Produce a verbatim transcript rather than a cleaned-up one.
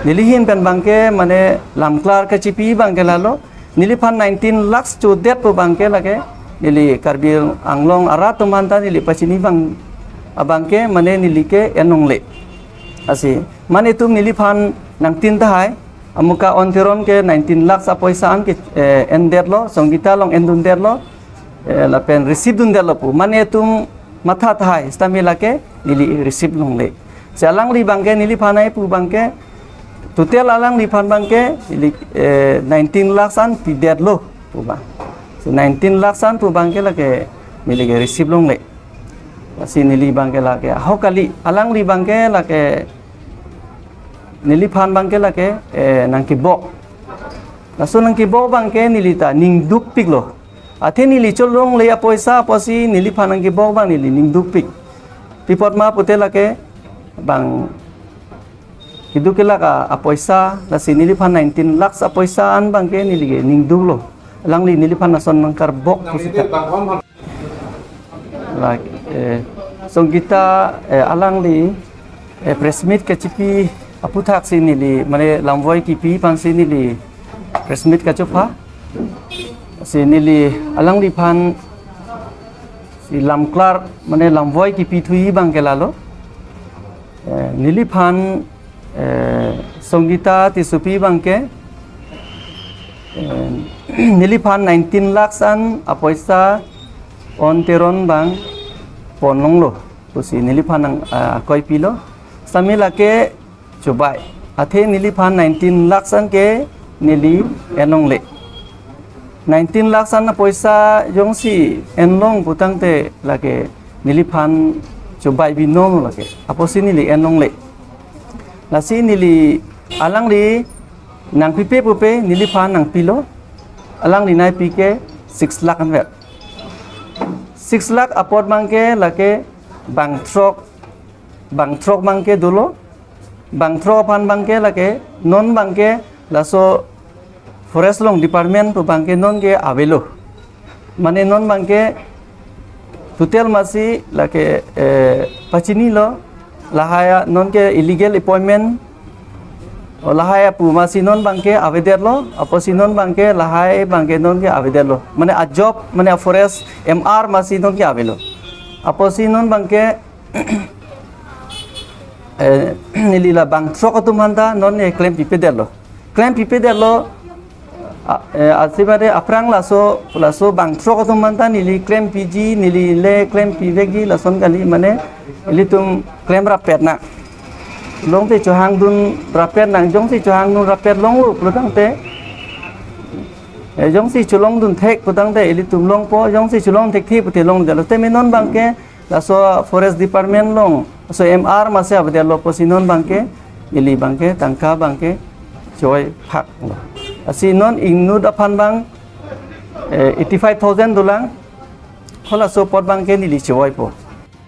Neli ahin pen abangke mane lamklar kachipi abangke lalo. Neliphan nineteen lakhs chodet pu abangke lake neli Karbi Anglong arat atum aphanta neli pachini abang abangke mane neli ke en longle. Lasi mane itum neliphan nangtin tahai, amuka On Teron ke nineteen lakhs apoisa an ke, eh, endetlo, Songita along endundetlo, eh, lapen receive dundetlo pu. Mane itum matha tahai, sitame lake neli receive longle. Si alangli abangke neliphan nangpi pu abangke, total alangliphan abangke neli, eh, nineteen lakhs an pidetlo pu abang. Si nineteen lakhs an pu abangke lake neli ke receive longle. Lasi neli abangke lake ahok kali, alangli abangke lake neliphan abangke lake, eh, nangkebok. Laso nangkebok abangke neli ta ning dukpiklo. Athe neli cholongle apoisa apotsi neliphan nangkebok abang neli ning dukpik. Pi apot ma pute lake bang keduk kelak a, apoisa, lasi neliphan nineteen lakhs apoisa an abangke neli ke ning duklo. Alangli neliphan lason nangkarbok pu sita. Lake, eh, Songita, eh, alangli, eh, press meet kachipi aputhaksi neli, mane lamvoi kipi aphansi neli press meet kachopha. Si neli alangliphan si lamklar, mane lamvoi kipithuji abangke lalo. Eh, neliphan, eh, Songita Tissopi abangke, eh, neliphan nineteen lakhs an apoisa On Teron abang ponlonglo pusi neliphan nang, ah, akoi pilo. Sitame lake chobai. Athe neliphan nineteen lakhs an ke neli en longle. Nineteen lakhs an apoisa jongsi en long putangte lake neliphan chobai binong lake. Apotsi neli en longle. Lasi neli alangli nangpipe pupe neliphan nangpilo. Alangli nangpi ke six lakh anvet. Six lakh apot abangke lake bang throk, bang throk abangke dolo. Bang throk aphan abangke lake non abangke laso forest along department pu abangke non ke avelo. Mane non abangke total masi lake, eh, pachinilo, lahai a non ke illegal appointment, o lahai apu masi non abangke avedetlo, apotsi non abangke lahai abangke non ke avedetlo. Mane a job, mane a forest M R masi non ke avelo. Apotsi non abangke eh, neli la bang throk atum aphanta non, eh, klem pipedetlo. Klem pipedetlo, a, eh, asibade aphrang laso, laso bang throk atum aphanta neli klem piji, neli le klem pivekji lason kali, mane ilitum klem rappet nang. Longte chohangdun rappet nang, jongsi chohangdun rappet longlo putangte, eh, jongsi cholongdun thek putangte ilitum longpo, jongsi cholong thekthe pute longdetlo. Tame non abangke laso forest department along, laso M R masi avedetlo apotsi non abangke, neli abangke, tangka abangke choi phak. Lasi non inut aphan abang, eh, eighty-five thousand dolang, halaso apot abangke neli choipo.